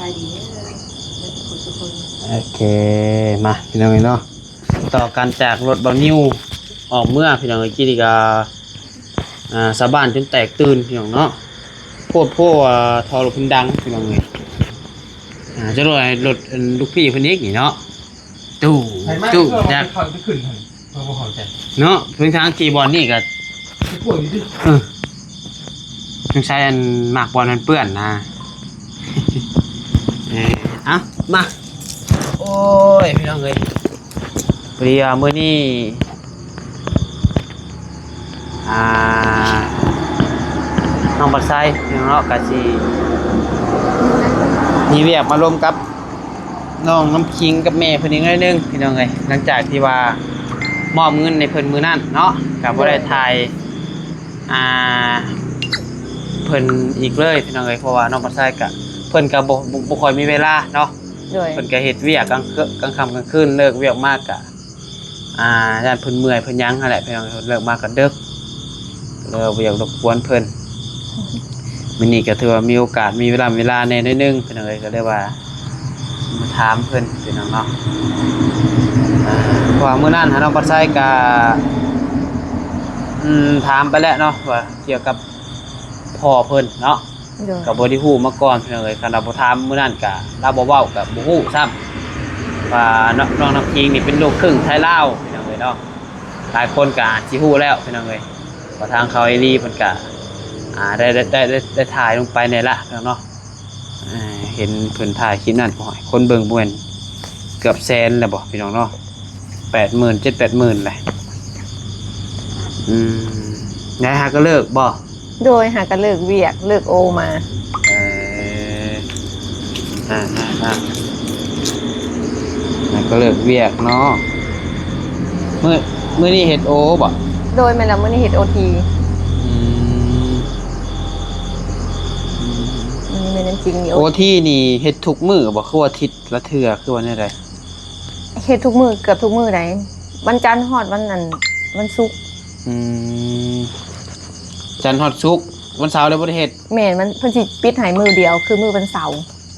ໂອເຄ ມາພີ່ນ້ອງເອີຍເນາະ ຕໍ່ກັນຈາກລົດເບົານິວອອກເມືອພີ່ນ້ອງເອີຍ ກີ້ນີ້ກະ ອ່າ ຊາວບ້ານຈົນແຕກຕື່ນພີ່ນ້ອງເນາະ ໂພດໂພວ່າທໍ່ລົດເພິ່ນດັງພີ່ນ້ອງເອີຍ ອ່າ ຈະລົດໃຫ້ລົດ ອັນ ລູກພີ່ເພິ່ນອີກນີ້ເນາະ ຕູ້ ຕູ້ ຈັກ ເຂົາຈະຂຶ້ນຫັ້ນ ເຂົາບໍ່ເຂົ້າໃຈເນາະ ເພິ່ນທາງທີ່ບ່ອນນີ້ກະ ເອີ ສົງໄສອັນໝາກບອນມັນເປື້ອນນະ ເອີ ເອົ້າ ມາ ໂອ້ຍ ພີ່ນ້ອງເອີຍ ພໍດີວ່າມື້ນີ້ ອ່າ ນ້ອງບັດໄຊເນາະ ກະຊິມີວຽກມາລົມກັບນ້ອງນ້ຳຄິງກັບແມ່ເພິ່ນອີກໜ້ອຍໜຶ່ງພີ່ນ້ອງເອີຍ ຫຼັງຈາກທີ່ວ່າມອບເງິນໃຫ້ເພິ່ນມື້ນັ້ນເນາະ ກະບໍ່ໄດ້ ໂດຍ ຖ່າຍ ອ່າ ເພິ່ນອີກເລີຍພີ່ນ້ອງເອີຍ ເພາະວ່ານ້ອງບັດໄຊກະ ເພິ່ນກະບໍ່ ບໍ່ ບໍ່ຄ່ອຍມີເວລາເນາະ ໂດຍ ເພິ່ນກະເຮັດວຽກກາງຄື ກາງຄ່ຳກາງຄືນ ເລີກວຽກມາກະ ອ່າ ຢ້ານເພິ່ນເມື່ອຍເພິ່ນຫຍັງຫັ້ນແຫຼະພີ່ນ້ອງ ເລີກມາກໍເດິກ ເລີຍບໍ່ຢາກລົບກວນເພິ່ນ ມື້ນີ້ກໍຖືວ່າມີໂອກາດ ມີເວລາ ເວລາແດ່ໜ້ອຍໜຶ່ງພີ່ນ້ອງເອີຍ ກໍເລີຍວ່າມາຖາມເພິ່ນພີ່ນ້ອງເນາະ ອ່າ ເພາະວ່າມື້ນັ້ນຫານ້ອງບັດໄຊກໍ ອືມ ຖາມໄປແລ້ວເນາະ ວ່າກ່ຽວກັບພໍ່ເພິ່ນເນາະ ໂດຍ ກໍບໍ່ໄດ້ຮູ້ມາກ່ອນພີ່ນ້ອງເອີຍ ຄັນວ່າບໍ່ຖາມມື້ນັ້ນກະລາວບໍ່ເວົ້າກະບໍ່ຮູ້ຊ້ຳ ວ່ານ້ອງ ນ້ອງນ້ຳຄິງນີ້ເປັນລູກຄຶ່ງໄທລາວພີ່ນ້ອງເອີຍເນາະ ຫຼາຍຄົນກະອາດຊິຮູ້ແລ້ວພີ່ນ້ອງເອີຍ ວ່າທາງເຂົາເອລີເພິ່ນກະ ອ່າ ໄດ້ ໄດ້ ໄດ້ ໄດ້ ໄດ້ຖ່າຍລົງໄປແດ່ລະພີ່ນ້ອງເນາະ ເຫັນເພິ່ນຖ່າຍຄລິບນັ້ນ ໂອ້ຍ ຄົນເບິ່ງບໍ່ແມ່ນເກືອບແສນແລ້ວບໍ່ພີ່ນ້ອງເນາະ ແປດໝື່ນ ເຈັດແປດໝື່ນແຫຼະ ອືມ ໄດ້ຫາກໍເລີກບໍ່? ໂດຍ ຫາກໍເລີກວຽກ ເລີກໂອມາ ເອີ ອ່າໆໆ ຫາກໍເລີກວຽກເນາະ ມື້ ມື້ນີ້ເຮັດໂອບໍ່? ໂດຍ ແມ່ນແລ້ວ ມື້ນີ້ເຮັດໂອທີ ອືມ ມື້ນີ້ແມ່ນຈິງຢູ່ ໂອທີນີ້ເຮັດທຸກມື້ບໍ່ ຄືວ່າອາທິດລະເທື່ອ ຄືວ່າແນວໃດ? ເຮັດທຸກມື້ ເກືອບທຸກມື້ໃດ໋ ວັນຈັນຮອດວັນ ອັນ ວັນສຸກ ອືມ ຈັນຮອດສຸກ ວັນເສົາແລ້ວບໍ່ໄດ້ເຮັດ ແມ່ນ ມັນ ເພິ່ນຊິປິດໃຫ້ມື້ດຽວ ຄືມື້ວັນເສົາ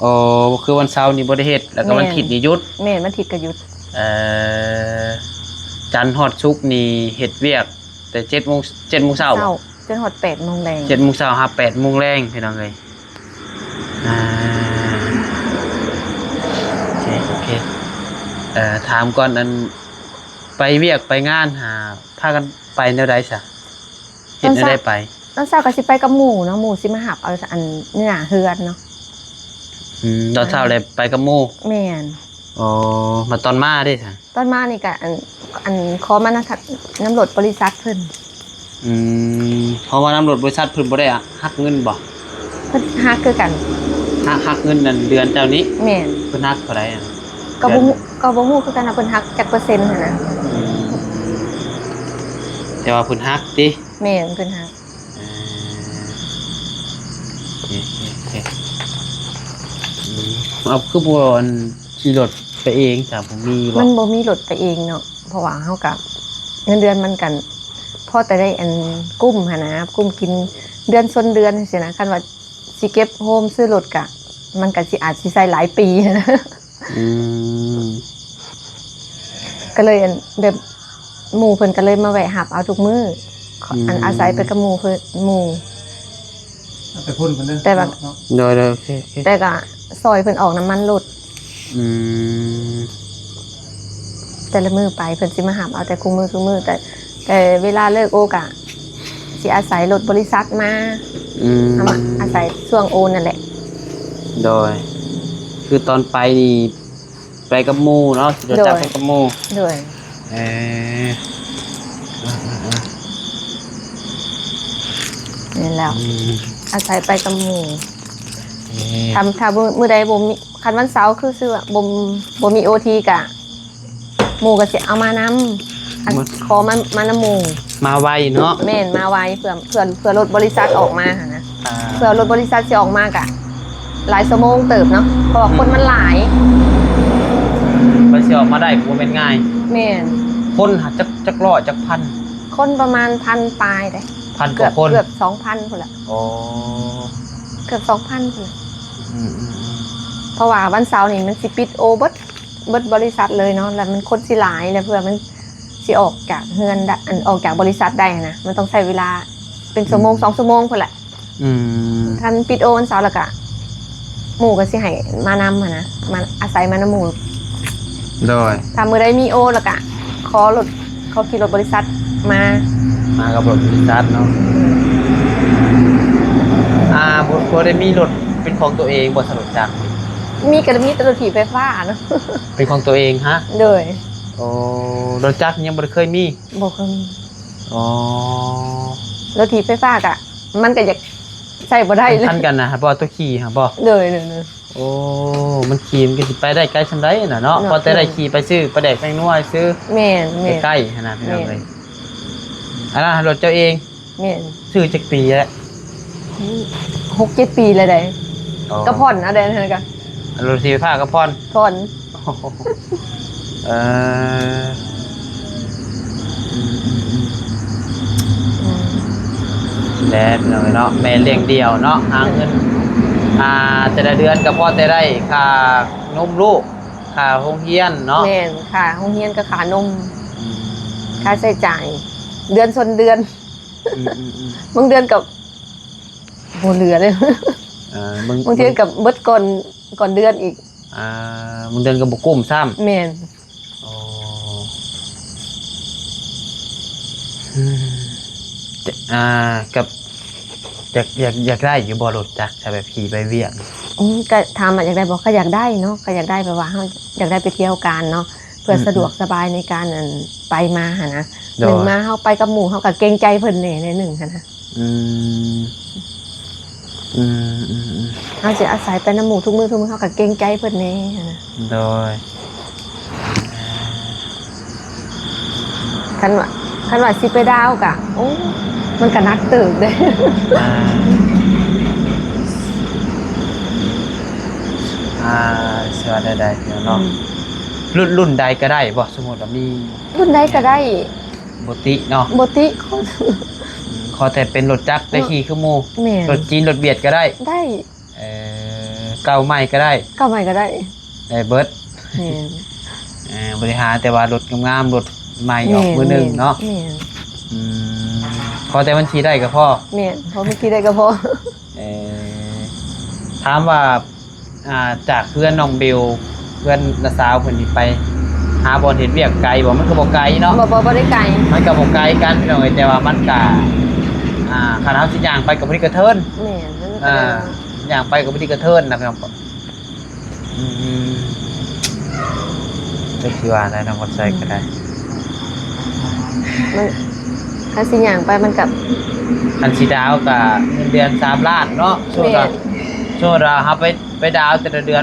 ອໍ ຄືວັນເສົານີ້ບໍ່ໄດ້ເຮັດ ແລ້ວກໍ ແມ່ນ ວັນທິດນີ້ຢຸດ ແມ່ນ ວັນທິດກໍຢຸດ ເອີ ຈັນຮອດສຸກນີ້ເຮັດວຽກແຕ່ເຈັດໂມງ ເຈັດໂມງເຊົ້າ ເຊົ້າ ຈົນຮອດແປດໂມງແລງ ເຈັດໂມງເຊົ້າຫາແປດໂມງແລງ ພີ່ນ້ອງເອີຍ ອ່າ ໂອເຄ ໂອເຄ ເອີ ຖາມກ່ອນ ອັນ ໄປວຽກໄປງານຫາ ພາກັນໄປແນວໃດຊະ? ເຮັດແນວໃດໄປ? ຕອນເຊົ້າ ຕອນເຊົ້າກໍຊິໄປກັບໝູ່ເນາະ ໝູ່ຊິມາຮັບເອົາ ອັນ ເນື້ອເຮືອນເນາະ ອືມ ຕອນເຊົ້າແລ້ວໄປກັບໝູ່ ແມ່ນ ອໍ ມາຕອນມາເດ້ຊະ? ຕອນມານີ້ກະ ອັນ ອັນ ຂໍມານຳ ນຳລົດບໍລິສັດເພິ່ນ ອືມ ເພາະວ່ານຳລົດບໍລິສັດເພິ່ນບໍ່ໄດ້ຫັກເງິນບໍ່? ເພິ່ນຫັກຄືກັນ ຫັກ ຫັກເງິນນັ້ນເດືອນເຈົ້ານີ້ ແມ່ນ ເພິ່ນຫັກເທົ່າໃດ? ກໍບໍ່ ກໍບໍ່ຮູ້ຄືກັນວ່າເພິ່ນຫັກຈັກເປີເຊັນຫັ້ນນະ ອືມ ແຕ່ວ່າເພິ່ນຫັກຕິ? ແມ່ນ ເພິ່ນຫັກ ເອີ ໂອເຄ ໂອເຄ ອືມ ເອົາ ຄືບໍ່ ອັນ ຂີ່ລົດໄປເອງຊະ ບໍ່ມີບໍ່? ມັນບໍ່ມີລົດໄປເອງເນາະ ເພາະວ່າເຮົາກະ ເງິນເດືອນມັນກະພໍແຕ່ໄດ້ ອັນ ກຸ້ມຫັ້ນນະ ກຸ້ມກິນເດືອນຊົນເດືອນຈັ່ງຊີ້ນະ ຄັນວ່າຊິເກັບໂຮມຊື້ລົດກະ ມັນກະຊິ ອາດຊິໃຊ້ຫຼາຍປີຫັ້ນນະ ອືມ ກໍເລີຍ ອັນ ແບບ ໝູ່ເພິ່ນກໍເລີຍມາແວະຮັບເອົາທຸກມື້ ອືມ ອັນ ອາໄສໄປກັບໝູ່ເພິ່ນ ໝູ່ ແຕ່ພຸ້ນເພິ່ນເດີ ແຕ່ວ່າ ເນາະ ໂດຍໆ ໂອເຄໆ ແຕ່ກໍຊ່ອຍເພິ່ນອອກນ້ຳມັນລົດ ອືມ ແຕ່ລະມື້ໄປເພິ່ນຊິມາຮັບເອົາແຕ່ຄູ່ມື້ ຄູ່ມື້ ແຕ່ ແຕ່ເວລາເລີກໂອກະຊິອາໄສລົດບໍລິສັດມາ ອືມ ເອົາມາອາໄສຊ່ວງໂອນັ້ນແຫຼະ ໂດຍ ຄືຕອນໄປນີ້ ໄປກັບໝູ່ເນາະ ຂີ່ລົດຈັກ ໂດຍ ໄປກັບໝູ່ ໂດຍ ເອີ ແມ່ນແລ້ວ ອືມ ອາໄສໄປກັບໝູ່ ເອີ ຖ້າ ຖ້າມື້ ມື້ໃດບໍ່ມີ ຄັນວັນເສົາຄືຊື່ວ່າບໍ່ ບໍ່ມີໂອທີກະ ໝູ່ກໍຊິເອົາມານຳ ອັນ ມາ ຂໍມາ ມານຳໝູ່ ມາໄວເນາະ ແມ່ນ ມາໄວ ເພື່ອ ເພື່ອ ເພື່ອລົດບໍລິສັດອອກມາຫັ້ນນະ ອ່າ ເພື່ອລົດບໍລິສັດຊິອອກມາກະຫຼາຍຊົ່ວໂມງເຕີບເນາະ ເພາະວ່າ ອືມ ຄົນມັນຫຼາຍ ກວ່າຊິອອກມາໄດ້ກໍບໍ່ແມ່ນງ່າຍ ແມ່ນ ຄົນຫາ ຈັກ ຈັກຮ້ອຍ ຈັກພັນ ຄົນປະມານພັນປາຍເດ້ ພັນກວ່າຄົນ ເກືອບ ເກືອບສອງພັນພຸ້ນລະ ອໍ ເກືອບສອງພັນພຸ້ນລະ ອືມໆໆ ເພ ພາະວ່າວັນເສົານີ້ມັນຊິປິດໂອເບິດ ເບິດບໍລິສັດເລີຍເນາະ ແລ້ວມັນຄົນຊິຫຼາຍ ແລ້ວເພື່ອມັນຊິອອກຈາກເຮືອນໄດ້ ອັນ ອອກຈາກບໍລິສັດໄດ້ຫັ້ນນະ ມັນຕ້ອງໃຊ້ເວລາເປັນຊົ່ວໂມງ ອືມ ສອງຊົ່ວໂມງພຸ້ນແຫຼະ. ອືມ ຄັນປິດໂອວັນເສົາແລ້ວກະ ໝູ່ກໍຊິໃຫ້ມານຳຫັ້ນນະ ມາອາໄສມານຳໝູ່. ໂດຍ ຖ້າມື້ໃດມີໂອແລ້ວກະຂໍລົດ ຂໍຂີ່ລົດບໍລິສັດມາ ມາກັບລົດບໍລິສັດເນາະ. ອືມ ອ່າ ບໍ່ ບໍ່ໄດ້ມີລົດເປັນຂອງຕົວເອງບໍ່ ສະ ລົດຈັກ? ມີ ກໍມີແຕ່ລົດຖີບໄຟຟ້າເນາະ. ເປັນຂອງຕົວເອງຮະ? ໂດຍ. ໂອ້ ລົດຈັກຍັງບໍ່ໄດ້ເຄີຍມີ? ບໍ່ເຄີຍມີ. ອໍ ລົດຖີບໄຟຟ້າກະ ມັນກະຢາກໃຊ້ບໍ່ໄດ້ເລີຍ ມັນຄັນກັນນະ ເພາະວ່າຕົວຂີ່ຫັ້ນບໍ? ໂດຍໆໆ. ໂອ້ ມັນຂີ່ມັນກໍຊິໄປໄດ້ໄກສ່ຳໃດນະເນາະ ເນາະ ພໍແຕ່ໄດ້ ແມ່ນ ຂີ່ໄປຊື້ປາແດກແປ້ງນົວຊື້. ແມ່ນໆ ໃກ້ໆຫັ້ນນະ ພີ່ນ້ອງເອີຍ. ແມ່ນ ອັນນັ້ນລົດເຈົ້າເອງ? ແມ່ນ. ຊື້ຈັກປີແລ້ວ? ຫົກເຈັດປີແລ້ວໃດ໋. ອໍ ກໍຜ່ອນເອົາໄດ໋ຫັ້ນກະ ລົດຖີບໄຟຟ້າກໍຜ່ອນ? ຜ່ອນ. ເອີ ອືມ ອືມ ອືມ ອືມ ແລ້ວພີ່ນ້ອງເອີຍເນາະ ແມ່ລ້ຽງດ່ຽວເນາະ ຫາເງິນ ອ່າ ແຕ່ລະເດືອນກໍພໍແຕ່ໄດ້ຄ່ານົມລູກ ຄ່າໂຮງຮຽນເນາະ. ແມ່ນ ຄ່າໂຮງຮຽນກັບຄ່ານົມ ອືມ ຄ່າໃຊ້ຈ່າຍເດືອນຊົນເດືອນ. ອືມ ອືມ ອືມ ບາງເດືອນກໍບໍ່ເຫຼືອເລີຍ. ເອີ ບາງ ບາງເທື່ອກໍເບິດກ່ອນ ກ່ອນເດືອນອີກ. ອ່າ ບາງເດືອນກໍບໍ່ກຸ້ມຊ້ຳ. ແມ່ນ. ໂອ້ ອືມ ອ່າ ກັບ ຢາກ ຢາກ ຢາກໄດ້ຢູ່ບໍ່ລົດຈັກ ຖ້າແບບຂີ່ໄປວຽກ? ອືມ ກໍຖາມວ່າຢາກໄດ້ບໍ່? ກໍຢາກໄດ້ເນາະ ກໍຢາກໄດ້ ແບບວ່າເຮົາຢາກໄດ້ໄປທ່ຽວການເນາະ ເພື່ອ ອືມ ສະດວກສະບາຍໃນການ ອັນ ໄປມາຫັ້ນນະ. ໂດຍ. ໜຶ່ງມາເຮົາໄປກັບໝູ່ ເຮົາກໍເກງໃຈເພິ່ນແດ່ໜ້ອຍໜຶ່ງຫັ້ນນະ. ອືມ ອືມ ອືມ ອືມ ເຮົາຊິອາໄສໄປນຳໝູ່ທຸກມື້ ທຸກມື້ ເຮົາກໍເກງໃຈເພິ່ນແດ່ຫັ້ນນະ. ໂດຍ. ຄັນວ່າ ຄັນວ່າຊິໄປດາວກະ ໂອ້ ມັນກະໜັກເຕີບເດ້. ອ່າ ອ່າ ຊິວ່າແນວໃດເນາະ? ອືມ ລຸ້ນ ລຸ້ນໃດກໍໄດ້ບໍ່? ສົມມຸດວ່າມີ ລຸ້ນໃດກໍໄດ້ ບໍ່ຕິເນາະ ບໍ່ຕິ. ອືມ ຂໍແຕ່ເປັນລົດຈັກໄດ້ຂີ່ຄືໝູ່. ແມ່ນ. ລົດຈີນ ລົດຫວຽດກໍໄດ້ ໄດ້. ເອີ ເກົ່າໃໝ່ກໍໄດ້ ເກົ່າໃໝ່ກໍໄດ້ ໄດ້ເບິດ. ແມ່ນ. ເອີ ບໍລິຫາແຕ່ວ່າລົດງາມໆ ລົດໃໝ່ອອກມື້ໜຶ່ງເນາະ. ແມ່ນ ແມ່ນ. ອືມ ຂໍແຕ່ມັນຂີ່ໄດ້ກໍພໍ. ແມ່ນ ຂໍມັນຂີ່ໄດ້ກໍພໍ. ເອີ ຖາມວ່າ ອ່າ ຈາກເຮືອນນ້ອງເບວ ເຮືອນນ້າສາວເພິ່ນນີ້ໄປຫາບ່ອນເຮັດວຽກໄກບໍ່? ມັນກໍບໍ່ໄກເນາະ. ບໍ່ ບໍ່ ບໍ່ໄດ້ໄກ. ມັນກໍບໍ່ໄກກັນພີ່ນ້ອງເອີຍ ແຕ່ວ່າມັນກະ ອ່າ ຄັນເຮົາຊິຍ່າງໄປກໍບໍ່ໄດ້ກະເທີນ. ແມ່ນ. ມັນກໍ ອ່າ ຍ່າງໄປກໍບໍ່ໄດ້ກະເທີນນະພີ່ນ້ອງ. ອືມ ຈັກຊິວ່າແນວໃດເນາະ ບໍ່ໃສ່ກໍໄດ້. ອືມ ມັນ ຄັນຊິຍ່າງໄປມັນກໍ ຄັນຊິດາວກໍເງິນເດືອນສາມລ້ານເນາະ. ສົມມຸດວ່າ ແມ່ນ ສົມມຸດວ່າເຮົາໄປ ໄປດາວແຕ່ລະເດືອນ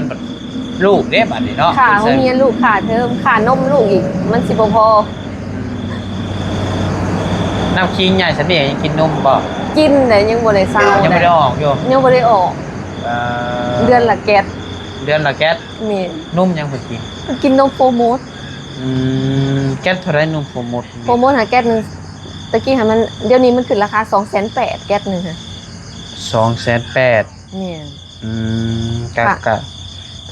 ລູກເດ້ບາດນີ້ເນາະ. ຄ່າໂຮງຮຽນລູກ ຄ່າເທີມ ຄ່ານົມລູກອີກ ມັນຊິບໍ່ພໍ. ນ້ຳຄີງໃຫຍ່ສ່ຳນີ້ຍັງກິນນົມບໍ່? ກິນແຫຼະ ຍັງບໍ່ໄດ້ເຊົາ. ຍັງບໍ່ໄດ້ອອກຢູ່? ຍັງບໍ່ໄດ້ອອກ. ເອີ ເດືອນລະແກັດ. ເດືອນລະແກັດ. ແມ່ນ. ນົມຫຍັງເພິ່ນກິນ? ເພິ່ນກິນນົມໂຟມອດ. ອືມ ແກັດເທົ່າໃດນົມໂຟມອດ? ໂຟມອດຫາແກັດໜຶ່ງ ຕະກີ້ຫັ້ນມັນ ດຽວນີ້ມັນຂຶ້ນລາຄາສອງແສນແປດ ແກັດໜຶ່ງຫັ້ນ. ສອງແສນແປດ. ແມ່ນ. ອືມ ກະ ກະ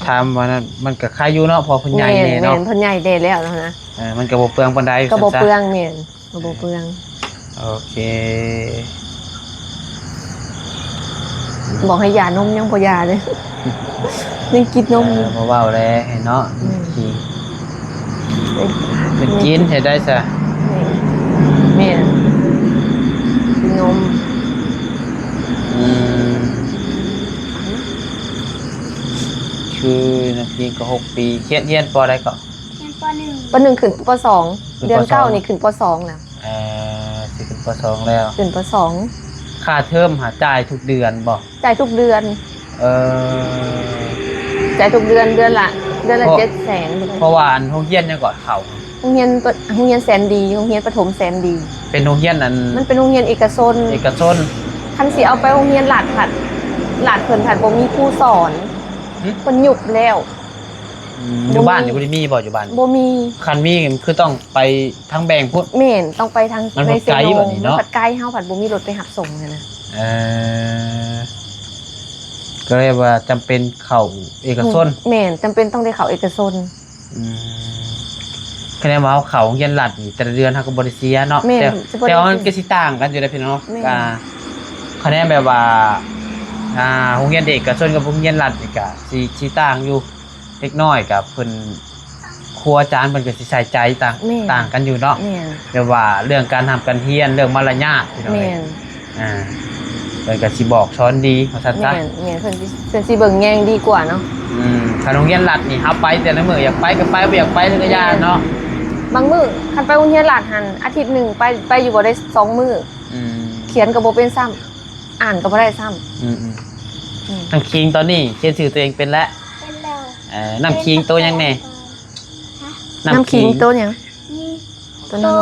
ຖາມວ່ານັ້ນ ມັນກະໄຄຢູ່ເນາະ ເພາະເພິ່ນໃຫຍ່ແດ່ເນາະ. ແມ່ນ ເພິ່ນໃຫຍ່ແດ່ແລ້ວນະ. ເອີ ມັນກະບໍ່ເປືອງປານໃດ ກະບໍ່ເປືອງ. ແມ່ນ ກະບໍ່ເປືອງ. ໂອເຄ ບອກໃຫ້ຢານົມຍັງບໍ່ຢາເລີຍ ຍັງກິນນົມ. ເອີ ບໍ່ເວົ້າແລ້ວເນາະ. ອືມ ກິນ ເປັນກິນເຮັດໄດ້ຊະ. ແມ່ນ ແມ່ນ ກິນນົມ. ອືມ ຄືນັກຮຽນກໍຫົກປີ ຮຽນ ຮຽນ ປໍ ໃດເກາະ? ຮຽນ ປໍ ໜຶ່ງ ປໍ ໜຶ່ງ ຂຶ້ນ ປໍ ສອງ. ເດືອນເກົ້ານີ້ຂຶ້ນ ປໍ ສອງ ແລ້ວ. ເອີ ຊິຂຶ້ນ ປໍ ສອງ ແລ້ວ. ຂຶ້ນ ປໍ ສອງ. ຄ່າເທີມຫາຈ່າຍທຸກເດືອນບໍ່? ຈ່າຍທຸກເດືອນ. ເອີ ຈ່າຍທຸກເດືອນ ເດືອນລະ ເດືອນລະເຈັດແສນ. ເພາະວ່າ ເພາະວ່າ ອັນ ໂຮງຮຽນຫຍັງເກາະ ເຂົາ? ໂຮງຮຽນ ໂຮງຮຽນແສນດີ ໂຮງຮຽນປະຖົມແສນດີ. ເປັນໂຮງຮຽນ ອັນ ມັນເປັນໂຮງຮຽນເອກະຊົນ. ເອກະຊົນ. ຄັນຊິເອົາໄປໂຮງຮຽນລັດພັດ ລັດເພິ່ນພັດບໍ່ມີຄູສອນ. ຫຶ? ເພິ່ນຍຸບແລ້ວ. ອືມ ຢູ່ບ້ານນີ້ບໍ່ໄດ້ມີບໍ່? ຢູ່ບ້ານ ບໍ່ມີ. ຄັນມີກໍຄືຕ້ອງໄປທາງແບງພຸ້ນ. ແມ່ນ ຕ້ອງໄປທາງ ມັນພັດໄກ ໃນເຊໂນ ບັດນີ້ເນາະ. ມັນພັດໄກ ເຮົາພັດບໍ່ມີລົດໄປຮັບສົ່ງຫັ້ນນະ. ເອີ ໄປ ກໍເລີຍວ່າຈຳເປັນເຂົ້າເອກະຊົນ. ແມ່ນ ຈຳເປັນຕ້ອງໄດ້ເຂົ້າເອກະຊົນ. ອືມ ຄະແນນວ່າເຮົາເຂົ້າໂຮງຮຽນລັດນີ້ ແຕ່ລະເດືອນເຮົາກໍບໍ່ໄດ້ເສຍເນາະ. ແມ່ນ ແຕ່ ແຕ່ວ່າມັນກໍຊິຕ່າງກັນຢູ່ເດ້ພີ່ນ້ອງ. ແມ່ນ ອ່າ ຄະແນນແບບວ່າ ອ່າ ໂຮງຮຽນເອກະຊົນກັບໂຮງຮຽນລັດນີ້ກໍຊິ ຊິຕ່າງຢູ່ເລັກນ້ອຍ. ກໍເພິ່ນ ຄູອາຈານເພິ່ນກໍຊິໃສ່ໃຈຕ່າງ ແມ່ນ ຕ່າງກັນຢູ່ເນາະ. ແມ່ນ ແບບວ່າເລື່ອງການຮ່ຳການຮຽນ ເລື່ອງມາລະຍາດພີ່ນ້ອງ. ແມ່ນ ອ່າ ເພິ່ນກໍຊິບອກສອນດີວ່າຊັ້ນຊະ. ແມ່ນ ແມ່ນ ເພິ່ນຊິ ເພິ່ນຊິເບິ່ງແຍງດີກວ່າເນາະ. ອືມ ຄັນໂຮງຮຽນລັດນີ້ ເຮົາໄປແຕ່ລະມື້ ຢາກໄປກໍໄປ ບໍ່ຢາກໄປກໍຢ່າເນາະ. ບາງມື້ຄັນໄປໂຮງຮຽນລັດຫັ້ນ ອາທິດໜຶ່ງໄປ ໄປຢູ່ບໍ່ໄດ້ສອງມື້. ອືມ ຂຽນກໍບໍ່ເປັນຊ້ຳ ອ່ານກໍບໍ່ໄດ້ຊ້ຳ. ອືມໆ ອືມ ນ້ຳຄິງຕອນນີ້ຂຽນຊື່ຕົວເອງເປັນແລ້ວ? ເປັນແລ້ວ. ເອີ ນ້ຳຄິງໂຕຫຍັງແດ່? ຮະ? ນ້ຳ ນ້ຳຄິງ ຄິງໂຕຫຍັງ? ມີ ໂຕ ໂຕ ນາງ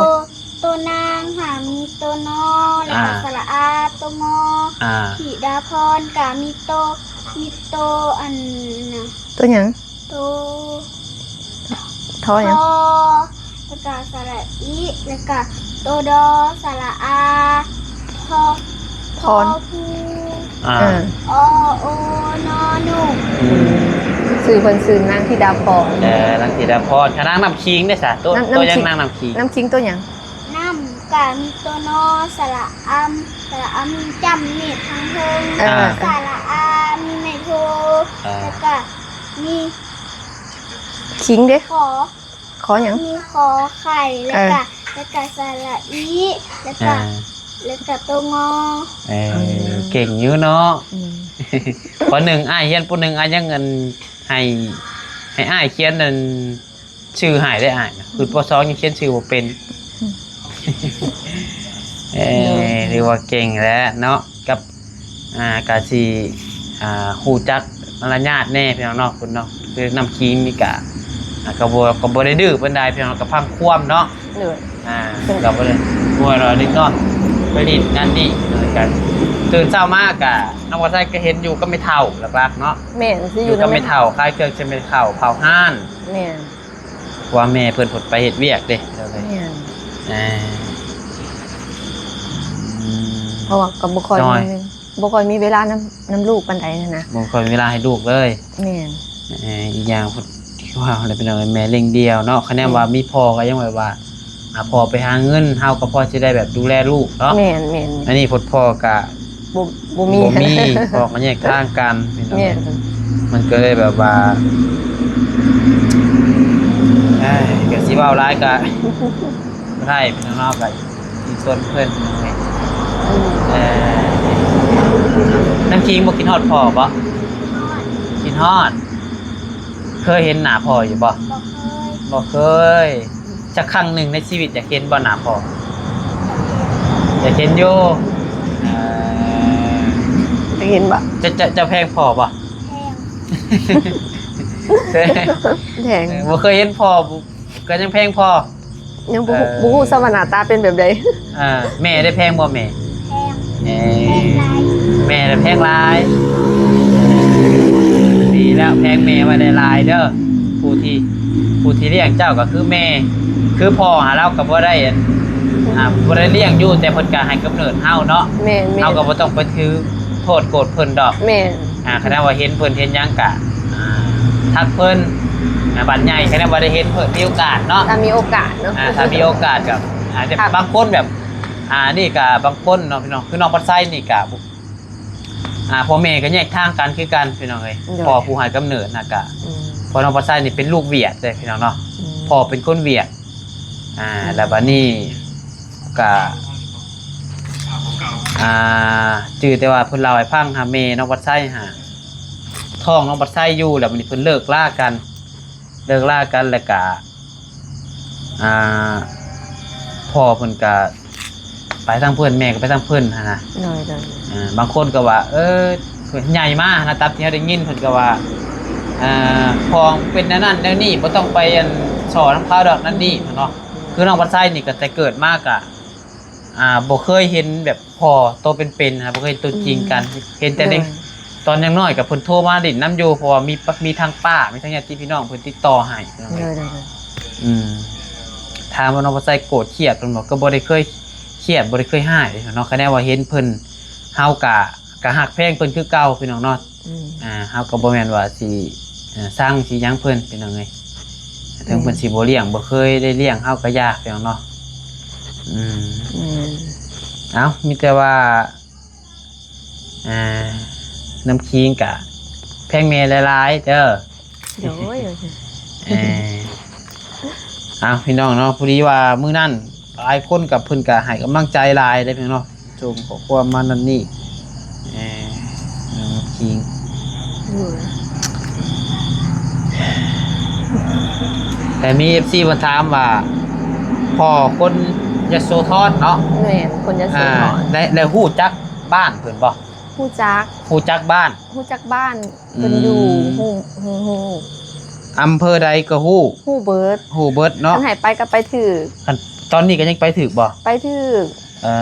ໂຕນາງຫາ ມີໂຕ ນ ແລ້ວກໍ ອ່າ ສະຫຼະອາ ໂຕ ງ ອ່າ ທິດາພອນກະມີໂຕ ມີໂຕ ອັນນະ ໂຕຫຍັງ? ໂຕ ທ ຫຍັງ? ທ ແລ້ວກະສະຫຼະອີ ແລ້ວກະໂຕ ດໍ ສະຫຼະອາ ພໍ ພໍ ພໍ ພູ ອ່າ ເອີ ອໍ ໂອ ນໍ ນຸ. ອືມ ຊື່ເພິ່ນຊື່ນາງທິດາພອນ. ເອີ ນາງທິດາພອນ. ຄະນາງນ້ຳຄິງເດ້ສະ ໂຕ ນ້ຳ ໂຕຫຍັງ ນ້ຳຄິງ ນາງນ້ຳຄິງ? ນ້ຳຄິງໂຕຫຍັງ? ນ້ຳກະມີໂຕ ນ ສະຫຼະອຳ ສະຫຼະອຳ ມີຈ້ຳ ມີເມັດທາງເທິງ. ເອີ ອ່າ ສະຫຼະອາ ມີໄມ້ໂທ. ອ່າ ແລ້ວກະ ມີ ຄິງເດ້? ຂໍ ຂໍຫຍັງ? ມີຂໍໄຂ່ ແລ້ວກະ ເອີ ແລ້ວກະສະຫຼະອີ ແລ້ວກະ ອ່າ ແລ້ວກະໂຕ ງ. ເອີ ອືມ ເກັ່ງຢູ່ເນາະ. ອືມ ປ.ໜຶ່ງ ອ້າຍຮຽນ ປ.ໜຶ່ງ ອ້າຍຍັງ ອັນ ໃຫ້ ໃຫ້ອ້າຍຂຽນ ອັນ ຊື່ໃຫ້ໄດ້ອ້າຍນະ. ຂຶ້ນ ປ.ສອງ ຍັງຂຽນຊື່ບໍ່ເປັນ. ອືມ ເອີ ໂດຍ ຖືວ່າເກັ່ງແລ້ວເນາະ. ກັບ ອ່າ ກະຊິ ອ່າ ຮູ້ຈັກມາລະຍາດແດ່ພີ່ນ້ອງເນາະ ເພິ່ນເນາະ. ຄືນ້ຳຄິງນີ້ກະ ອ່າ ກະບໍ່ ກະບໍ່ໄດ້ດື້ປານໃດພີ່ນ້ອງ ກະຟັງຄວາມເນາະ. ໂດຍ ອ່າ ກະບໍ່ໄດ້ ບໍ່ວ່າເດັກນ້ອຍໄປຫຼິ້ນນັ້ນນີ້ ກະຕື່ນເຊົ້າມາກະ ນ້ອງປາໄຊກະເຫັນຢູ່ກັບແມ່ເຖົ້າຫຼັກໆເນາະ. ແມ່ນ ຢູ່ກັບແມ່ເຖົ້າ ຂາຍເຄື່ອງໃຫ້ແມ່ເຖົ້າ ເຝົ້າຮ້ານ. ແມ່ນ ເພາະວ່າແມ່ເພິ່ນ ເພິ່ນໄປເຮັດວຽກເດ້. ແມ່ນ ເອີ ອືມ ເພາະວ່າກໍບໍ່ຄ່ອຍມີ ບໍ່ຄ່ອຍມີເວລານຳ ນຳລູກປານໃດຫັ້ນນະ ບໍ່ຄ່ອຍມີເວລາໃຫ້ລູກເລີຍ. ແມ່ນ ເອີ ອີກຢ່າງ ຄືວ່າແຫຼະພີ່ນ້ອງ ແມ່ລ້ຽງດ່ຽວເນາະ. ຄະແນນວ່າ ແມ່ນ ມີພໍ່ກໍຍັງແບບວ່າ ອ່າ ພໍ່ໄປຫາເງິນ ເຮົາກໍພໍຊິໄດ້ແບບດູແລລູກເນາະ. ແມ່ນໆ ອັນນີ້ພົດພໍ່ກະ ບໍ່ ບໍ່ມີ ບໍ່ມີ ພໍ່ກໍແຍກທາງກັນ. ແມ່ນ ມັນກໍເລີຍແບບວ່າ ເອີຍ ກໍຊິເວົ້າຫຼາຍກໍບໍ່ໄດ້ພີ່ນ້ອງເນາະ ກໍອີກສ່ວນເພິ່ນ. ອືມ ເອີ ນ້ຳຄິງບໍ່ຄິດຮອດພໍ່ບໍ່? ຄິດຮອດ ຄິດຮອດ. ເຄີຍເຫັນໜ້າພໍ່ຢູ່ບໍ່? ບໍ່ເຄີຍ ບໍ່ເຄີຍ. ຈັກຄັ້ງໜຶ່ງໃນຊີວິດຢາກເຫັນບໍ່ໜ້າພໍ່? ຢາກເຫັນຢູ່. ເອີ ຢາກເຫັນບໍ່? ເຈົ້າ ເຈົ້າ ເຈົ້າແພງພໍ່ບໍ່? ແພງ ແພງ ເອີ ບໍ່ເຄີຍເຫັນພໍ່ ກໍຍັງແພງພໍ່. ຍັງບໍ່ ເອີ ບໍ່ຮູ້ຊ້ຳວ່າໜ້າຕາເປັນແບບໃດ. ເອີ ແມ່ໄດ້ແພງບໍ່ແມ່? ແພງ ເອີ ແພງຫຼາຍ ແມ່ໄດ້ແພງຫຼາຍ. ດີແລ້ວ ແພງແມ່ໄວ້ຫຼາຍໆເດີ. ຜູ້ທີ່ ຜູ້ທີ່ລ້ຽງເຈົ້າກໍຄືແມ່ ຄືພໍ່ຫາລາວກໍບໍ່ໄດ້ ອັນ ອ່າ ບໍ່ໄດ້ລ້ຽງຢູ່ ແຕ່ເພິ່ນກໍໃຫ້ກຳເນີດເຮົາເນາະ. ແມ່ນໆ ເຮົາກໍບໍ່ຕ້ອງໄປຖືໂທດໂກດເພິ່ນດອກ. ແມ່ນ ອ່າ ຄັນວ່າເຫັນເພິ່ນເຫັນຫຍັງກະ ອ່າ ທັກເພິ່ນ ອ່າ ບາດໃຫຍ່ ຄັນວ່າໄດ້ເຫັນເພິ່ນ ມີໂອກາດເນາະ ຖ້າມີໂອກາດເນາະ. ອ່າ ຖ້າມີໂອກາດກໍອາດຈະ ບາງຄົນແບບ ອ່າ ນີ້ກະບາງຄົນເນາະພີ່ນ້ອງ ຄືນ້ອງພັດໄຊນີ້ກະ ອ່າ ພໍ່ແມ່ກໍແຍກທາງກັນຄືກັນພີ່ນ້ອງເອີຍ. ໂດຍ ພໍ່ຜູ້ໃຫ້ກຳເນີດນະກະ ອືມ ພໍ່ນ້ອງພັດໄຊນີ້ເປັນລູກຫວຽດເດ້ພີ່ນ້ອງເນາະ. ອືມ ພໍ່ເປັນຄົນຫວຽດ ອ່າ ອືມ ແລ້ວບາດນີ້ກະ ອ່າ ຈື່ແຕ່ວ່າເພິ່ນເລົ່າໃຫ້ຟັງຫາ ແມ່ນ້ອງພັດໄຊຫາ ທ້ອງນ້ອງພັດໄຊຢູ່ ແລ້ວບາດນີ້ເພິ່ນເລີກລາກັນ ເລີກລາກັນ ແລ້ວກະ ອ່າ ພໍ່ເພິ່ນກະໄປທາງເພິ່ນ ແມ່ກໍໄປທາງເພິ່ນຫັ້ນນະ. ໂດຍໆ ອ່າ ບາງຄົນກໍວ່າ ເອີ ໃຫຍ່ມານະ ຕາມທີ່ເຮົາໄດ້ຍິນ ເພິ່ນກໍວ່າ ອ່າ ພໍ່ເປັນແນວນັ້ນແນວນີ້ ບໍ່ຕ້ອງໄປ ອັນ ສໍ້ນຳເຂົາດອກ ນັ້ນນີ້ເນາະ. ອືມ ຄືນ້ອງພັດໄຊນີ້ກໍແຕ່ເກີດມາກະ ອ່າ ບໍ່ເຄີຍເຫັນແບບພໍ່ໂຕເປັນໆນະ ບໍ່ເຄີຍເຫັນໂຕຈິງກັນ. ອືມ ເຫັນແຕ່ເດັກ ໂດຍ ຕອນຍັງນ້ອຍກໍເພິ່ນໂທມາຫຼິ້ນນຳຢູ່ ເພາະວ່າມີ ມີທັງປ້າ ມີທັງຍາດຕິພີ່ນ້ອງເພິ່ນຕິດຕໍ່ໃຫ້. ໂດຍໆ ອືມ ຖາມວ່ານ້ອງພັດໄຊໂກດຄຽດເພິ່ນບໍ່ ກໍບໍ່ໄດ້ເຄີຍຄຽດ ບໍ່ໄດ້ເຄີຍຮ້າຍເນາະ. ຄະແນນວ່າເຫັນເພິ່ນ ເຮົາກະ ກະຮັກແພງເພິ່ນຄືເກົ່າພີ່ນ້ອງເນາະ. ອືມ ອ່າ ເຮົາກໍບໍ່ແມ່ນວ່າຊິ ເອີ່ ຊັງຊິຫຍັງເພິ່ນ ພີ່ນ້ອງເອີຍ. ເຖິງເພິ່ນ ແມ່ນ ຊິບໍ່ລ້ຽງ ບໍ່ເຄີຍໄດ້ລ້ຽງເຮົາກໍຢ່າ ພີ່ນ້ອງເນາະ. ອືມ ແມ່ນ ເອົ້າ ມີແຕ່ວ່າ ອ່າ ນ້ຳຄິງກະແພງແມ່ຫຼາຍໆເດີ. ໂດຍ ເອີ ເອົ້າ ພີ່ນ້ອງເນາະ ພໍດີວ່າມື້ນັ້ນຫຼາຍຄົນກັບເພິ່ນກະໃຫ້ກຳລັງໃຈຫຼາຍເດ້ ພີ່ນ້ອງເນາະ ສົ່ງຂໍ້ຄວາມມານັ້ນນີ້ ເອີ ນ້ອງຄິງ ໂດຍ ແຕ່ມີເອັຟຊີເພິ່ນຖາມວ່າ ພໍ່ຄົນຍະໂສທອນເນາະ. ແມ່ນ ຄົນຍະໂສທອນ ອ່າ ແລະ ແລະ ຮູ້ຈັກບ້ານເພິ່ນບໍ່? ຮູ້ຈັກ ຮູ້ຈັກບ້ານ ຮູ້ຈັກບ້ານ ເພິ່ນຢູ່ ອືມ ຮູ້ ຮູ້ ຮູ້ ອຳເພີໃດກໍຮູ້ ຮູ້ເບິດ ຮູ້ເບິດເນາະ. ຄັນໃຫ້ໄປກໍໄປຖືກ ຄັນຕອນນີ້ກໍຍັງໄປຖືກບໍ່? ໄປຖືກ ເອີ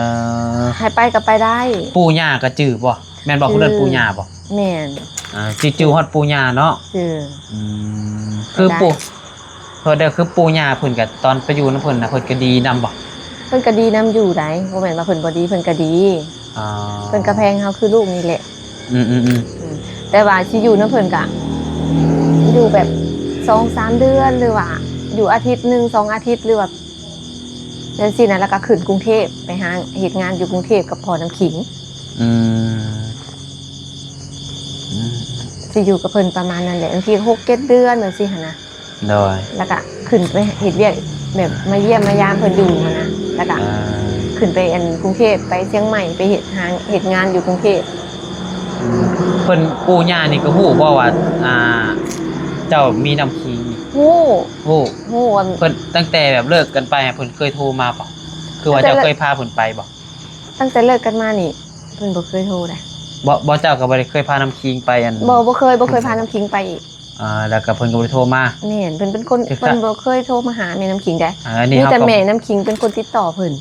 ໃຫ້ໄປກໍໄປໄດ້. ປູ່ຍ່າກໍຈື່ບໍ່? ແມ່ນບໍ່? ຄົນເອີ້ນ ຈື່ ປູ່ຍ່າບໍ່? ແມ່ນ ອ່າ ຈື່ ຈື່ຮອດປູ່ຍ່າເນາະ. ຈື່ ອືມ ຄື ໄດ້ ປູ່ ເພິ່ນເດ້ ຄືປູ່ຍ່າເພິ່ນກໍ ຕອນໄປຢູ່ນຳເພິ່ນນະ ເພິ່ນກໍດີນຳບໍ່? ເພິ່ນກໍດີນຳຢູ່ໃດ໋ ບໍ່ແມ່ນວ່າເພິ່ນບໍ່ດີ ເພິ່ນກໍດີ. ອໍ ເພິ່ນກໍແພງເຮົາຄືລູກນີ້ແຫຼະ. ອືມໆໆ ອືມ ແຕ່ວ່າຊິຢູ່ນຳເພິ່ນກະຢູ່ແບບສອງສາມເດືອນ ຫຼືວ່າຢູ່ອາທິດໜຶ່ງສອງອາທິດ ຫຼືວ່າຈັ່ງຊີ້ນະ ແລ້ວກໍຂຶ້ນກຸງເທບ ໄປຫາເຮັດງານຢູ່ກຸງເທບກັບພໍ່ນ້ຳຄິງ. ອືມ ອືມ ຊິຢູ່ກັບເພິ່ນປະມານນັ້ນແຫຼະ ບາງທີຫົກເຈັດເດືອນຈັ່ງຊີ້ຫັ້ນນະ. ໂດຍ ແລ້ວກະຂຶ້ນໄປເຮັດວຽກແບບມາຢ້ຽມມາຢາມເພິ່ນຢູ່ຫັ້ນນະ ແລ້ວກະ ອ່າ ຂຶ້ນໄປອັນກຸງເທບ ໄປຊຽງໃໝ່ ໄປເຮັດຫາເຮັດງານຢູ່ກຸງເທບ. ອືມ ເພິ່ນ ປູ່ຍ່ານີ້ກໍຮູ້ບໍ່ວ່າ ອ່າ ເຈົ້າມີນ້ຳຄິງນີ້? ຮູ້ ຮູ້ ຮູ້. ເພິ່ນ ຕັ້ງແຕ່ແບບເລີກກັນໄປ ເພິ່ນເຄີຍໂທມາບໍ່? ຄືວ່າເຈົ້າເຄີຍພາເພິ່ນໄປບໍ່? ຕັ້ງແຕ່ເລີກກັນມານີ້ ເພິ່ນບໍ່ເຄີຍໂທໃດ. ບໍ່ ບໍ່ ເຈົ້າກໍບໍ່ໄດ້ເຄີຍພານ້ຳຄິງໄປອັນ ບໍ່ ບໍ່ເຄີຍ ບໍ່ເຄີຍພານ້ຳຄິງໄປອີກ. ອ່າ ແລ້ວກໍເພິ່ນກໍບໍ່ໄດ້ໂທມາ. ແມ່ນ ເພິ່ນເປັນຄົນ ເພິ່ນບໍ່ເຄີຍໂທມາຫາແມ່ນ້ຳຄິງໃດ. ອ່າ ອັນນີ້ ມີແຕ່ແມ່ນ້ຳຄິງເປັນຄົນຕິດຕໍ່ເພິ່ນ.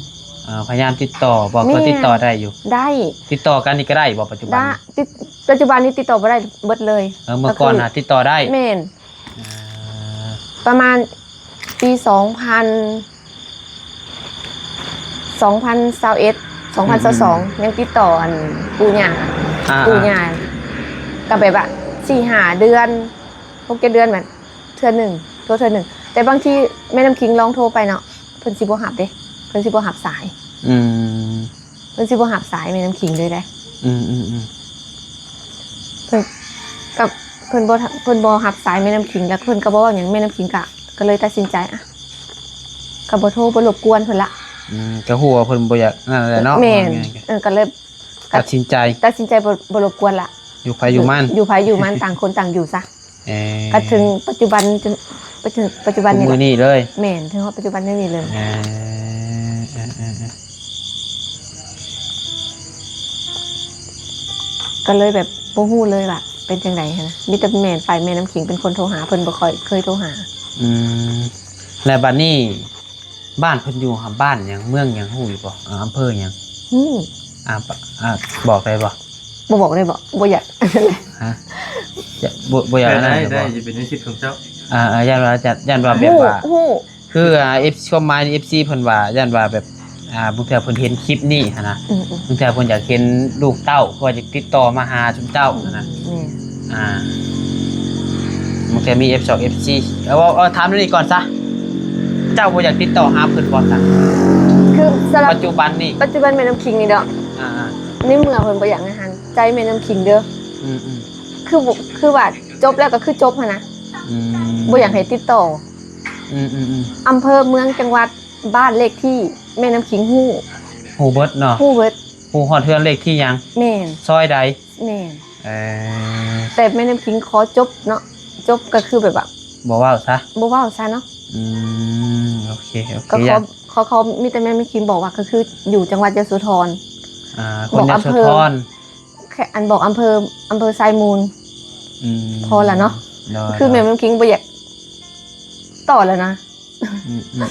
ອ່າ ພະຍາຍາມຕິດຕໍ່ບໍ່? ແມ່ນ ກໍຕິດຕໍ່ໄດ້ຢູ່ ໄດ້ ຕິດຕໍ່ກັນນີ້ກໍໄດ້ບໍ່ ປັດຈຸບັນ? ໄດ້ ຕິດ ປັດຈຸບັນນີ້ຕິດຕໍ່ບໍ່ໄດ້ເບິດເລີຍ. ເອີ ເມື່ອກ່ອນນະຕິດຕໍ່ໄດ້. ແມ່ນ ອ່າ ປະມານປີສອງພັນ ສອງພັນຊາວເອັດ ສອງພັນຊາວສອງ ອືມໆ ຍັງຕິດຕໍ່ອັນປູ່ຍ່າ ອ່າໆ ປູ່ຍ່າ ກໍແບບວ່າສີ່ຫ້າເດືອນ ຫົກເຈັດເດືອນ ແບບເທື່ອໜຶ່ງ ໂທເທື່ອໜຶ່ງ. ແຕ່ບາງທີແມ່ນ້ຳຄິງລອງໂທໄປເນາະ ເພິ່ນຊິບໍ່ຮັບເດ້ ເພິ່ນຊິບໍ່ຮັບສາຍ. ອືມ ເພິ່ນຊິບໍ່ຮັບສາຍແມ່ນ້ຳຄິງເລີຍເດ້. ອືມໆໆ ເພິ່ນ ກັບ ເພິ່ນບໍ່ ເພິ່ນບໍ່ຮັບສາຍແມ່ນ້ຳຄິງ ແລ້ວເພິ່ນກໍບໍ່ເວົ້າຫຍັງ ແມ່ນ້ຳຄິງກະ ກໍເລີຍຕັດສິນໃຈ ອ່ະ ກໍບໍ່ໂທ ບໍ່ລົບກວນເພິ່ນລະ. ອືມ ກໍຮູ້ວ່າເພິ່ນບໍ່ຢາກນັ້ນແຫຼະເນາະ. ແມ່ນ ເອີ ກໍເລີຍ ຕັດສິນໃຈ ຕັດສິນໃຈບໍ່ ບໍ່ລົບກວນລະ. ຢູ່ໃຜຢູ່ມັນ ຢູ່ໃຜຢູ່ມັນ ຕ່າງຄົນຕ່າງຢູ່ຊະ. ເອີ ກໍເຖິງປັດຈຸບັນ ຈົນ ໄປເຖິງປັດຈຸບັນນີ້ ມື້ນີ້ເລີຍ. ແມ່ນ ເຖິງຮອດປັດຈຸບັນນີ້ເລີຍ. ເອີ ເອີ ເອີ ເອີ ກໍເລີຍແບບບໍ່ຮູ້ເລີຍວ່າເປັນຈັ່ງໃດຫັ້ນນະ ມີແຕ່ແມ່ນ ຝ່າຍແມ່ນ້ຳຄິງເປັນຄົນໂທຫາ ເພິ່ນບໍ່ຄ່ອຍເຄີຍໂທຫາ. ອືມ ແລ້ວບັດນີ້ ບ້ານເພິ່ນຢູ່ຫາ ບ້ານຫຍັງ ເມືອງຫຍັງ ຮູ້ຢູ່ບໍ່? ອາ ອຳເພີຫຍັງ? ຮູ້. ອາ ອາ ບອກໄດ້ບໍ່? ບໍ່ບອກໄດ້ບໍ່? ບໍ່ຢາກ ຮະ? ຢາກ ບໍ່ ບໍ່ຢາກ ໄດ້ ອັນນັ້ນ ໄດ້ ບໍ່? ໄດ້ ຈະເປັນສິດຂອງເຈົ້າ. ອ່າ ອ່າ ຢ້ານວ່າ ຢ້ານ ຢ້ານວ່າແບບວ່າ ຮູ້ ຮູ້ ຄື ອ່າ ເອັຟ ຄວາມໝາຍ ເອັຟຊີ ເພິ່ນວ່າ ຢ້ານວ່າແບບ ອ່າ ບາງເທື່ອເພິ່ນເຫັນຄລິບນີ້ຫັ້ນນະ ອືມໆ ບາງເທື່ອເພິ່ນຢາກເຫັນລູກເຕົ້າ ເພິ່ນຢາກຕິດຕໍ່ມາຫາຊຸມເຈົ້າຫັ້ນນະ. ແມ່ນ ອ່າ ບາງເທື່ອມີ ເອັຟ ສອງ ເອັຟຊີ ເອົາ ເອົາ ເອົາ ຖາມແນວນີ້ກ່ອນຊະ ເຈົ້າບໍ່ຢາກຕິດຕໍ່ຫາເພິ່ນບໍ່ຊະ? ຄືສຳລັບປັດຈຸບັນນີ້ ປັດຈຸບັນແມ່ນ້ຳຄິງນີ້ເນາະ ອ່າໆ ໃນເມື່ອເພິ່ນບໍ່ຢາກໃຫ້ຫັນໃຈແມ່ນ້ຳຄິງເດີ ອືມໆ ຄື ຄືວ່າຈົບແລ້ວກໍຄືຈົບຫັ້ນນະ ອືມ ບໍ່ຢາກໃຫ້ຕິດຕໍ່ ອືມໆໆ ອຳເພີ ເມືອງ ຈັງຫວັດ ບ້ານເລກທີ່ ແມ່ນ້ຳຄິງຮູ້ ຮູ້ເບິດເນາະ ຮູ້ເບິດ ຮູ້ຮອດເຮືອນເລກທີ່ຫຍັງ ແມ່ນ ຊອຍໃດ ແມ່ນ ເອີ ແຕ່ແມ່ນ້ຳຄິງຂໍຈົບເນາະ ຈົບກໍຄືແບບວ່າ ບໍ່ເວົ້າຊະ ບໍ່ເວົ້າຊະເນາະ ອືມ ໂອເຄ ໂອເຄ ກໍຂໍ ຂໍ ຂໍ ມີແຕ່ແມ່ນ້ຳຄິງບອກວ່າ ກໍຄືຢູ່ຈັງຫວັດຍະໂສທອນ ອ່າ ຄົນຍະໂສທອນ ບອກອຳເພີ ແຄ່ອັນບອກອຳເພີ ອຳເພີໄຊມູນ ອືມ ພໍລະເນາະ ໂດຍ ຄືແມ່ນ້ຳຄິງບໍ່ຢາກຕໍ່ແລ້ວນະ ອືມໆໆ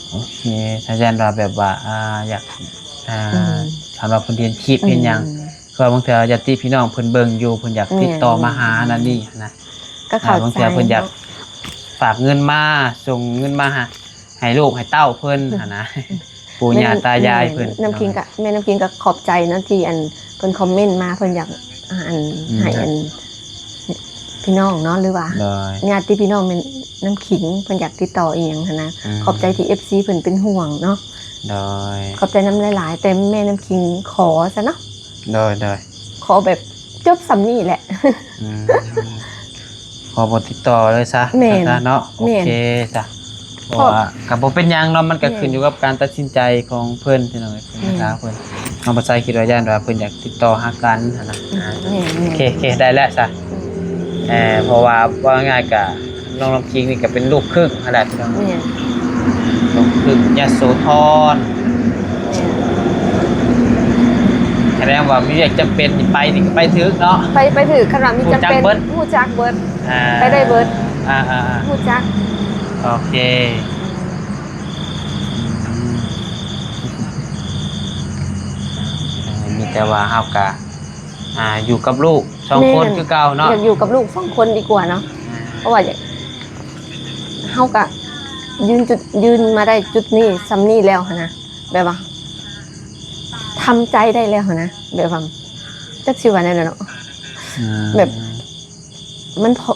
ໆ ໂອເຄ ຖ້າຢ້ານວ່າແບບວ່າ ອ່າ ຢາກ ອ່າ ອືມ ຖ້າວ່າເພິ່ນເຫັນຄລິບ ອືມ ເຫັນຫຍັງ ເພາະວ່າບາງເທື່ອຍາດຕິພີ່ນ້ອງເພິ່ນເບິ່ງຢູ່ ເພິ່ນຢາກ ແມ່ນ ຕິດຕໍ່ມາຫານັ້ນນີ້ຫັ້ນນະ ກໍເຂົ້າໃຈ ອ່າ ບາງເທື່ອເພິ່ນຢາກ ເນາະ ຝາກເງິນມາ ສົ່ງເງິນມາໃຫ້ ໃຫ້ລູກໃຫ້ເຕົ້າເພິ່ນ ອືມ ຫັ້ນນະ ປູ່ຍ່າຕາຍາຍເພິ່ນ ແມ່ນ້ຳ ແມ່ນ້ຳຄິງກໍ ແມ່ນ້ຳຄິງກໍຂອບໃຈເນາະ ທີ່ອັນເພິ່ນຄອມເມັນມາ ເພິ່ນຢາກ ອ່າ ອັນ ອືມ ໃຫ້ອັນ ພີ່ນ້ອງເນາະ ຫຼືວ່າ ໂດຍ ຍາດຕິພີ່ນ້ອງແມ່ນ້ຳຂິງ ເພິ່ນຢາກຕິດຕໍ່ອີ່ຫຍັງຫັ້ນນະ. ອືມ ຂອບໃຈທີ່ເອັຟຊີເພິ່ນເປັນຫ່ວງເນາະ. ໂດຍ ຂອບໃຈນຳຫຼາຍໆ ແຕ່ແມ່ນ້ຳຂິງຂໍຊະເນາະ. ໂດຍໆ ຂໍແບບຈົບສ່ຳນີ້ແຫຼະ. ອືມ ຂໍບໍ່ຕິດຕໍ່ເລີຍຊະ ແມ່ນ ຊະເນາະ. ແມ່ນ ໂອເຄຊະ. ເພາະວ່າກໍບໍ່ເປັນຫຍັງເນາະ ມັນກໍ ແມ່ນ ຂຶ້ນຢູ່ກັບການຕັດສິນໃຈຂອງເພິ່ນ ພີ່ນ້ອງເອີຍ. ແມ່ນ ເພິ່ນ ນ້ອງປາໄຊຄິດວ່າຢ້ານວ່າເພິ່ນຢາກຕິດຕໍ່ຫາກັນຫັ້ນນະ. ອືມ ແມ່ນໆ ໂອເຄໆ ໄດ້ແລ້ວຊະ. ອືມ ເອີ ເພາະວ່າເວົ້າງ່າຍໆ ກໍນ້ອງນ້ຳຂິງນີ້ກໍເປັນລູກຄຶ່ງຫັ້ນແຫຼະ ພີ່ນ້ອງ. ແມ່ນ ລູກຄຶ່ງຍະໂສທອນ. ແມ່ນ ສະແດງວ່າມີວຽກຈຳເປັນນີ້ໄປນີ້ກໍໄປຖືກເນາະ. ໄປ ໄປຖືກ ຄັນວ່າມີຈຳເປັນ ຮູ້ຈັກເບິດ ຮູ້ຈັກເບິດ. ອ່າ ໄປໄດ້ເບິດ. ອ່າໆໆ ຮູ້ຈັກ. ໂອເຄ ອືມ ມີແຕ່ວ່າເຮົາກະ ອ່າ ຢູ່ກັບລູກສອງຄົນ ແມ່ນ ຄືເກົ່າເນາະ. ຢາກຢູ່ກັບລູກສອງຄົນດີກວ່າເນາະ. ອ່າ ເພາະວ່າເຮົາກະຢືນຈຸດ ຢືນມາໄດ້ຈຸດນີ້ ສ່ຳນີ້ແລ້ວຫັ້ນນະ. ແບບວ່າທຳໃຈໄດ້ແລ້ວຫັ້ນນະ ແບບວ່າ ຈັກຊິວ່າແນວໃດເນາະ. ອືມ ແບບ ມັນພໍ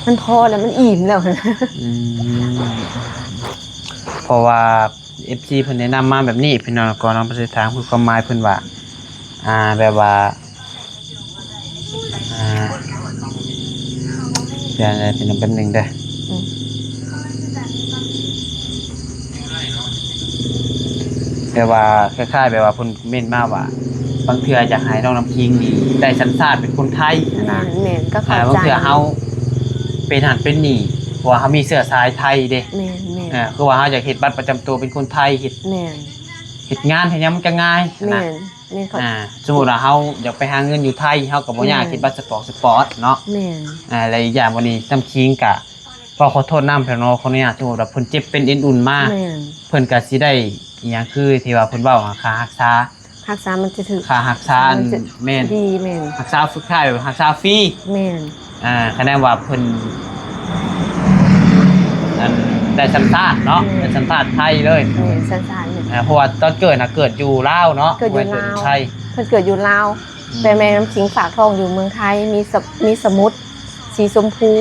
ມັນພໍແລ້ວ ມັນອີ່ມແລ້ວຫັ້ນນະ. ອືມ ເພາະວ່າເອັຟຊີເພິ່ນແນະນຳມາແບບນີ້ ພີ່ນ້ອງ ກໍນຳໄປໃສ່ທາງ ຄືຄວາມໝາຍເພິ່ນວ່າ ອ່າ ແບບວ່າ ອ່າ ດຽວນະ ພີ່ນ້ອງ ແປັບໜຶ່ງເດີ. ອືມ ແບບວ່າ ຄ້າຍໆ ແບບວ່າເພິ່ນເມັ້ນມາວ່າ ບາງເທື່ອຢາກໃຫ້ນ້ອງນ້ຳຂິງນີ້ໄດ້ສັນຊາດເປັນຄົນໄທຫັ້ນນະ. ແມ່ນໆ ກໍເຂົ້າໃຈ. ອ່າ ບາງເທື່ອເຮົາເປັນຫັ້ນເປັນນີ້ ເພາະວ່າເຮົາມີເຊື້ອສາຍໄທເດ້. ແມ່ນໆ ອ່າ ຄືວ່າເຮົາຢາກເຮັດບັດປະຈຳຕົວເປັນຄົນໄທ ເຮັດ ແມ່ນ ເຮັດງານເຮັດຫຍັງມັນກໍງ່າຍຫັ້ນນະ. ແມ່ນ ແມ່ນ ເຂົ້າ ອ່າ ສົມມຸດວ່າເຮົາຢາກໄປຫາເງິນຢູ່ໄທ ເຮົາກໍບໍ່ຍາກ ແມ່ນ ເຮັດບັດສະປອກສະປອດເນາະ. ແມ່ນ ອ່າ ແລະ ອີກຢ່າງ ວັນນີ້ນ້ຳຂິງກະ ຂໍ ຂໍໂທດນຳ ພີ່ນ້ອງ ຂໍອະນຸຍາດ ສົມມຸດວ່າເພິ່ນເຈັບເປັນເອັນອຸ່ນມາ ແມ່ນ ເພິ່ນກະຊິໄດ້ອີ່ຫຍັງ ຄືທີ່ວ່າເພິ່ນເວົ້າ ຄ່າຮັກສາ ຮັກສາມັນຈະຖືກ ຄ່າຮັກສາ ມັນຈະ ແມ່ນ ດີ ແມ່ນ ຮັກສາຟຣີ ຄ້າຍໆ ແບບຮັກສາຟຣີ ແມ່ນ ອ່າ ຄະແນນວ່າເພິ່ນ ອັນ ໄດ້ສັນຊາດເນາະ ແມ່ນ ໄດ້ສັນຊາດໄທເລີຍ ແມ່ນ ສັນຊາດ ອ່າ ເພາະວ່າຕອນເກີດນະ ເກີດຢູ່ລາວເນາະ ເກີດຢູ່ລາວ ບໍ່ໄດ້ເກີດຢູ່ໄທ ເພິ່ນເກີດຢູ່ລາວ ອືມ ແຕ່ແມ່ນ້ຳຂິງຝາກທ້ອງຢູ່ເມືອງໄທ ມີສະ ມີສະໝຸດສີຊົມພູ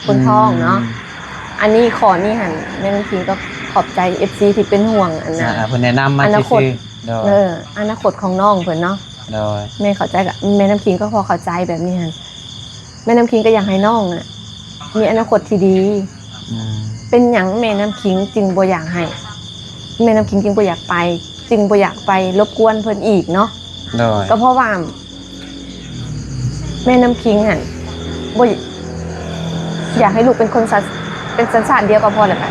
ຄົນທ້ອງເນາະ. ອືມ ອັນນີ້ ຂໍ້ນີ້ຫັ້ນ ແມ່ນ້ຳຂິງກໍຂອບໃຈເອັຟຊີທີ່ເປັນຫ່ວງ ອັນນະ ອ່າ ເພິ່ນແນະນຳມາຊື່ໆ ໂດຍ ເອີ ອະນາຄົດຂອງນ້ອງເພິ່ນເນາະ ໂດຍ ແມ່ເຂົ້າໃຈ ແມ່ນ້ຳຂິງກໍພໍເຂົ້າໃຈແບບນີ້ຫັ້ນ ແມ່ນ້ຳຂິງກໍຢາກໃຫ້ນ້ອງນະ ມີອະນາຄົດທີ່ດີ ອືມ ເປັນຫຍັງແມ່ນ້ຳຂິງຈຶ່ງບໍ່ຢາກໃຫ້ ແມ່ນ້ຳຂິງຈຶ່ງບໍ່ຢາກໄປ ຈຶ່ງບໍ່ຢາກໄປລົບກວນເພິ່ນອີກເນາະ ໂດຍ ກໍເພາະວ່າ ແມ່ນ້ຳຂິງຫັ້ນ ບໍ່ ຢາກໃຫ້ລູກເປັນຄົນສັນ ເປັນສັນຊາດດຽວກໍພໍແລ້ວກະ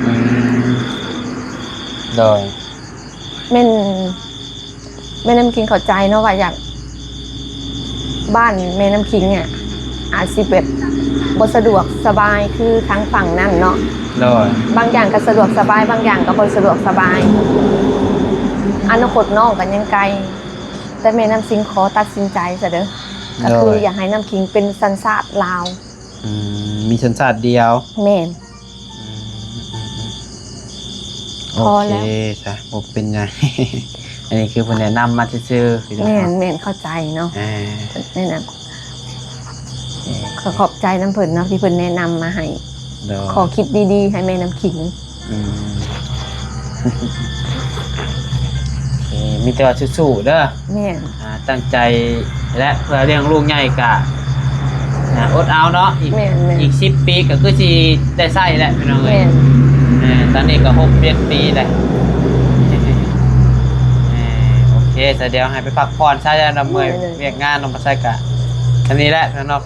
ອືມ ໂດຍ ແມ່ນ ແມ່ນ້ຳຂິງເຂົ້າໃຈເນາະວ່າຢາກ ບ້ານແມ່ນ້ຳຂິງອະ ອາດຊິແບບບໍ່ສະດວກສະບາຍຄືທາງຝັ່ງນັ້ນເນາະ ໂດຍ ບາງຢ່າງກໍສະດວກສະບາຍ ບາງຢ່າງກໍບໍ່ສະດວກສະບາຍ ອະນາຄົດນ້ອງກໍຍັງໄກ ແຕ່ແມ່ນ້ຳຂິງຂໍຕັດສິນໃຈຊະເດີ ກໍຄື ໂດຍ ຢາກໃຫ້ນ້ຳຂິງເປັນສັນຊາດລາວ ອືມ ມີສັນຊາດດຽວ ແມ່ນ ອືມ ໂອເຄ ພໍແລ້ວ ຊະ ບໍ່ເປັນຫຍັງ ອັນນີ້ຄືເພິ່ນແນະນຳມາຊື່ໆ ພີ່ນ້ອງ ແມ່ນໆ ເຂົ້າໃຈເນາະ ອ່າ ແນະນຳ ເອີ ຂໍຂອບໃຈນຳເພິ່ນເນາະ ທີ່ເພິ່ນແນະນຳມາໃຫ້ ໂດຍ ຂໍ້ຄິດດີໆ ໃຫ້ແມ່ນ້ຳຂິງ ອືມ ໂອເຄ ມີແຕ່ວ່າສູ້ໆເດີ ແມ່ນ ອ່າ ຕັ້ງໃຈ ແລະ ເພື່ອລ້ຽງລູກໃຫຍ່ກະ ອ່າ ອົດເອົາເນາະ ອີກ ແມ່ນໆ ອີກສິບປີກໍຄືຊິໄດ້ໃຊ້ແຫຼະ ພີ່ນ້ອງເອີຍ ແມ່ນ ເອີ ຕອນນີ້ກໍຫົກເຈັດປີແຫຼະ ເອີ ໂອເຄ ສະດຽວໃຫ້ໄປພັກຜ່ອນຊະ ຢ້ານວ່າເມື່ອຍ ແມ່ນໆ ວຽກງານ ນ້ອງປາໄຊກະ ສ່ຳນີ້ແຫຼະ ພີ່ນ້ອງເນາະ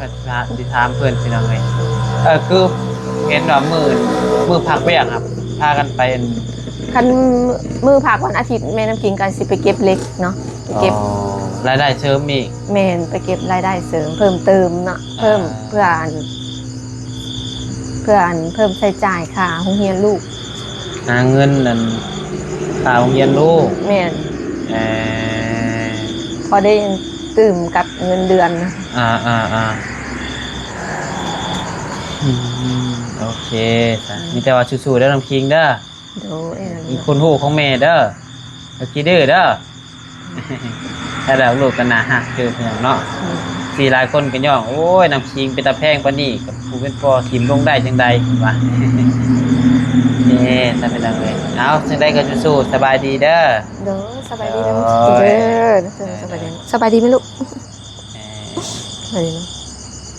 ຊິຖາມເພິ່ນ ພີ່ນ້ອງເອີຍ ເອີ ຄືເຫັນວ່າມື້ ມື້ພັກວຽກ ພາກັນໄປ ຄັນມື້ພັກວັນອາທິດ ແມ່ນ້ຳຂິງກໍຊິໄປເກັບເຫຼັກເນາະ ໄປເກັບ ອໍ ລາຍໄດ້ເສີມອີກ ແມ່ນ ໄປເກັບລາຍໄດ້ເສີມເພີ່ມເຕີມເນາະ ເພີ່ມ ອ່າ ເພື່ອອັນ ເພື່ອອັນເພີ່ມໃຊ້ຈ່າຍຄ່າໂຮງຮຽນລູກ ຫາເງິນອັນຄ່າໂຮງຮຽນລູກ ແມ່ນ ເອີ ພໍໄດ້ຕື່ມກັບເງິນເດືອນ ອ່າໆໆ ອືມ ໂອເຄ ມີແຕ່ວ່າສູ້ໆເດີນ້ຳຂິງເດີ ໂດຍ ມີຄຸນຮູ້ຂອງແມ່ເດີ ຢ່າຂີ້ດື້ເດີ ໂ ແລ້ວລູກກໍໜ້າຮັກຢູ່ພີ່ນ້ອງເນາະ. ອືມ ທີ່ຫຼາຍຄົນກໍຍ້ອງ ໂອ້ຍ ນ້ຳຄິງເປັນຕາແພງປານນີ້ ກັບຜູ້ເປັນພໍ່ຖິ້ມລົງໄດ້ຈັ່ງໃດວ່າ ເອີ ຖ້າເປັນຈັ່ງໃດ ເອົາ ຈັ່ງໃດກໍສູ້ໆ ສະບາຍດີເດີ. ໂດຍ ສະບາຍດີເດີ ໂດຍ ເດີ ໂດຍ ສະບາຍດີ ສະບາຍດີແມ່ລູກ. ເອີ ສະບາຍດີເນາະ.